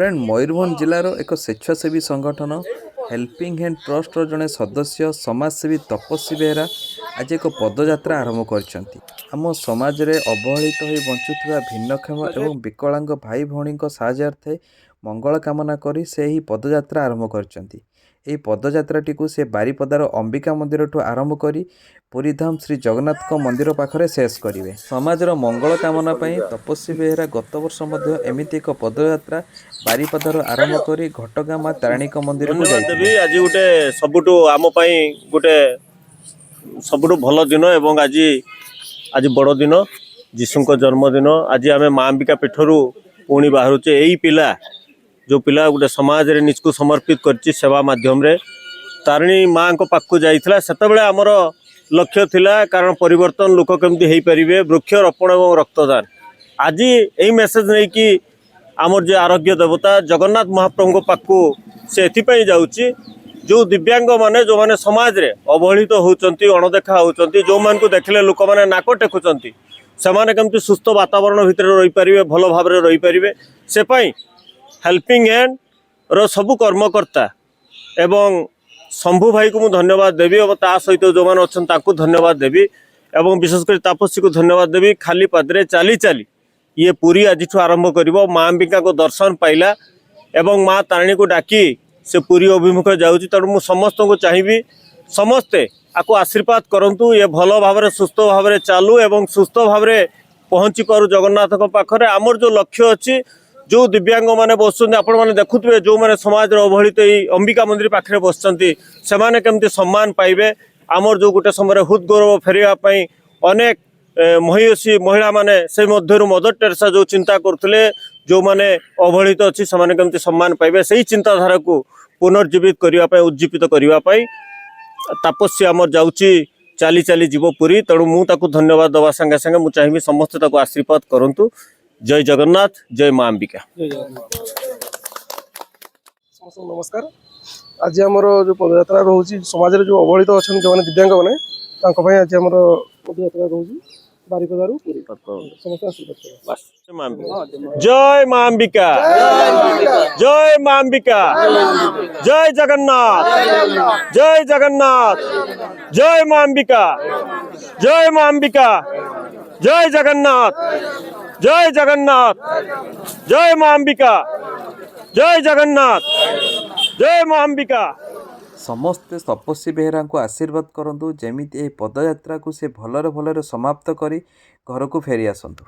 Friend, Mayurbhanj ଜିଲ୍ଲାର ଏକ ସ୍ୱେଚ୍ଛାସେବୀ ସଂଗଠନ ହେଲ୍ପିଂ ହ୍ୟାଣ୍ଡ ଟ୍ରଷ୍ଟର ଜଣେ ସଦସ୍ୟ ସମାଜସେବୀ ତପସ୍ୱୀ ବେହେରା ଆଜି ଏକ ପଦଯାତ୍ରା ଆରମ୍ଭ କରିଛନ୍ତି। ଆମ ସମାଜରେ ଅବହେଳିତ ହୋଇ ବଞ୍ଚୁଥିବା ଭିନ୍ନକ୍ଷମ ଏବଂ ବିକଳାଙ୍ଗ ଭାଇ ଭଉଣୀଙ୍କ ସାହାଯ୍ୟାର୍ଥେ ମଙ୍ଗଳ କାମନା କରି ସେ ଏହି ପଦଯାତ୍ରା ଆରମ୍ଭ କରିଛନ୍ତି। ଏହି ପଦଯାତ୍ରାଟିକୁ ସେ ବାରିପଦାର ଅମ୍ବିକା ମନ୍ଦିରଠୁ ଆରମ୍ଭ କରି ପୁରୀଧାମ ଶ୍ରୀ ଜଗନ୍ନାଥଙ୍କ ମନ୍ଦିର ପାଖରେ ଶେଷ କରିବେ। ସମାଜର ମଙ୍ଗଳ କାମନା ପାଇଁ ତପସ୍ୱୀ ବେହେରା ଗତ ବର୍ଷ ମଧ୍ୟ ଏମିତି ଏକ ପଦଯାତ୍ରା ବାରିପଦାରୁ ଆରମ୍ଭ କରି ଘଟଗାଁ ମା ତାରିଣୀଙ୍କ ମନ୍ଦିରକୁ ଧନ୍ୟବାଦ ଯାଇଥିଲେ। ଦେବି। ଆଜି ଗୋଟେ ସବୁଠୁ ଆମ ପାଇଁ ଗୋଟେ ସବୁଠୁ ଭଲ ଦିନ ଏବଂ ଆଜି ବଡ଼ ଦିନ, ଯୀଶୁଙ୍କ ଜନ୍ମଦିନ। ଆଜି ଆମେ ମା ଅମ୍ବିକା ପୀଠରୁ ପୁଣି ବାହାରୁଛେ। ଏଇ ପିଲା, ଯେଉଁ ପିଲା ଗୋଟେ ସମାଜରେ ନିଜକୁ ସମର୍ପିତ କରିଛି ସେବା ମାଧ୍ୟମରେ, ତାରିଣୀ ମାଙ୍କ ପାଖକୁ ଯାଇଥିଲା। ସେତେବେଳେ ଆମର ଲକ୍ଷ୍ୟ ଥିଲା, କାରଣ ପରିବର୍ତ୍ତନ ଲୋକ କେମିତି ହେଇପାରିବେ, ବୃକ୍ଷରୋପଣ ଏବଂ ରକ୍ତଦାନ। ଆଜି ଏଇ ମେସେଜ ନେଇକି ଆମର ଯେ ଆରୋଗ୍ୟ ଦେବତା ଜଗନ୍ନାଥ ମହାପ୍ରଭୁଙ୍କ ପାଖକୁ ସେ ଏଥିପାଇଁ ଯାଉଛି, ଯେଉଁ ଦିବ୍ୟାଙ୍ଗମାନେ, ଯେଉଁମାନେ ସମାଜରେ ଅବହେଳିତ ହେଉଛନ୍ତି, ଅଣଦେଖା ହେଉଛନ୍ତି, ଯେଉଁମାନଙ୍କୁ ଦେଖିଲେ ଲୋକମାନେ ନାକ ଟେକୁଛନ୍ତି, ସେମାନେ କେମିତି ସୁସ୍ଥ ବାତାବରଣ ଭିତରେ ରହିପାରିବେ, ଭଲ ଭାବରେ ରହିପାରିବେ, ସେ ପାଇଁ ହେଲ୍ପିଂ ହ୍ୟାଣ୍ଡର ସବୁ କର୍ମକର୍ତ୍ତା ଏବଂ ଶମ୍ଭୁ ଭାଇକୁ ମୁଁ ଧନ୍ୟବାଦ ଦେବି ଏବଂ ତା ସହିତ ଯେଉଁମାନେ ଅଛନ୍ତି ତାଙ୍କୁ ଧନ୍ୟବାଦ ଦେବି ଏବଂ ବିଶେଷ କରି ତାପସୀକୁ ଧନ୍ୟବାଦ ଦେବି। ଖାଲି ପାଦରେ ଚାଲି ଚାଲି ଇଏ ପୁରୀ ଆଜିଠୁ ଆରମ୍ଭ କରିବ। ମା ଅମ୍ବିକାଙ୍କ ଦର୍ଶନ ପାଇଲା ଏବଂ ମା ତାରିଣୀକୁ ଡାକି ସେ ପୁରୀ ଅଭିମୁଖେ ଯାଉଛି। ତେଣୁ ମୁଁ ସମସ୍ତଙ୍କୁ ଚାହିଁବି, ସମସ୍ତେ ଆକୁ ଆଶୀର୍ବାଦ କରନ୍ତୁ, ଇଏ ଭଲ ଭାବରେ ସୁସ୍ଥ ଭାବରେ ଚାଲୁ ଏବଂ ସୁସ୍ଥ ଭାବରେ ପହଞ୍ଚି ପାରୁ ଜଗନ୍ନାଥଙ୍କ ପାଖରେ। ଆମର ଯେଉଁ ଲକ୍ଷ୍ୟ ଅଛି, ଯେଉଁ ଦିବ୍ୟାଙ୍ଗମାନେ ବସୁଛନ୍ତି, ଆପଣମାନେ ଦେଖୁଥିବେ, ଯେଉଁମାନେ ସମାଜରେ ଅବହେଳିତ ଏଇ ଅମ୍ବିକା ମନ୍ଦିର ପାଖରେ ବସିଛନ୍ତି, ସେମାନେ କେମିତି ସମ୍ମାନ ପାଇବେ। ଆମର ଯେଉଁ ଗୋଟେ ସମୟରେ ହୃଦ୍ ଗୌରବ ଫେରିବା ପାଇଁ ଅନେକ ମହିୟସୀ ମହିଳାମାନେ, ସେ ମଧ୍ୟରୁ ମଦର ଟେରେସା ଯେଉଁ ଚିନ୍ତା କରୁଥିଲେ, ଯେଉଁମାନେ ଅବହେଳିତ ଅଛି ସେମାନେ କେମିତି ସମ୍ମାନ ପାଇବେ, ସେଇ ଚିନ୍ତାଧାରାକୁ ପୁନର୍ଜୀବିତ କରିବା ପାଇଁ, ଉଜ୍ଜୀବିତ କରିବା ପାଇଁ ତାପସ୍ୱୀ ଆମର ଯାଉଛି, ଚାଲି ଚାଲି ଯିବ ପୁରୀ। ତେଣୁ ମୁଁ ତାକୁ ଧନ୍ୟବାଦ ଦେବା ସାଙ୍ଗେ ସାଙ୍ଗେ ମୁଁ ଚାହିଁବି ସମସ୍ତେ ତାକୁ ଆଶୀର୍ବାଦ କରନ୍ତୁ। ଜୟ ଜଗନ୍ନାଥ, ଜୟ ମା ଅମ୍ବିକା। ସମସ୍ତଙ୍କୁ ନମସ୍କାର। ଆଜି ଆମର ଯେଉଁ ପଦଯାତ୍ରା ରହୁଛି, ସମାଜରେ ଯେଉଁ ଅବହେଳିତ ଅଛନ୍ତି, ଯେଉଁମାନେ ଦିବ୍ୟାଙ୍ଗମାନେ, ତାଙ୍କ ପାଇଁ ଆଜି ଆମର ପଦଯାତ୍ରା ରହୁଛି ବାରିପଦାରୁ ପୁରୀ। ସମସ୍ତେ ଆଶୀର୍ବାଦ କରନ୍ତୁ। ମା ଅମ୍ବିକା, ଜୟ ମା ଅମ୍ବିକା, ଜୟ ମା ଅମ୍ବିକା, ଜୟ ଜଗନ୍ନାଥ, ଜୟ ଜଗନ୍ନାଥ, ଜୟ ମା ଅମ୍ବିକା, ଜୟ ମା ଅମ୍ବିକା, ଜୟ ଜଗନ୍ନାଥ, ଜୟ ଜଗନ୍ନାଥ, ଜୟ ମା ଅମ୍ବିକା, ଜୟ ଜଗନ୍ନାଥ, ଜୟ ମା ଅମ୍ବିକା। ସମସ୍ତେ ତପସ୍ୱୀ ବେହେରାଙ୍କୁ ଆଶୀର୍ବାଦ କରନ୍ତୁ, ଯେମିତି ଏହି ପଦଯାତ୍ରାକୁ ସେ ଭଲରେ ଭଲରେ ସମାପ୍ତ କରି ଘରକୁ ଫେରି ଆସନ୍ତୁ।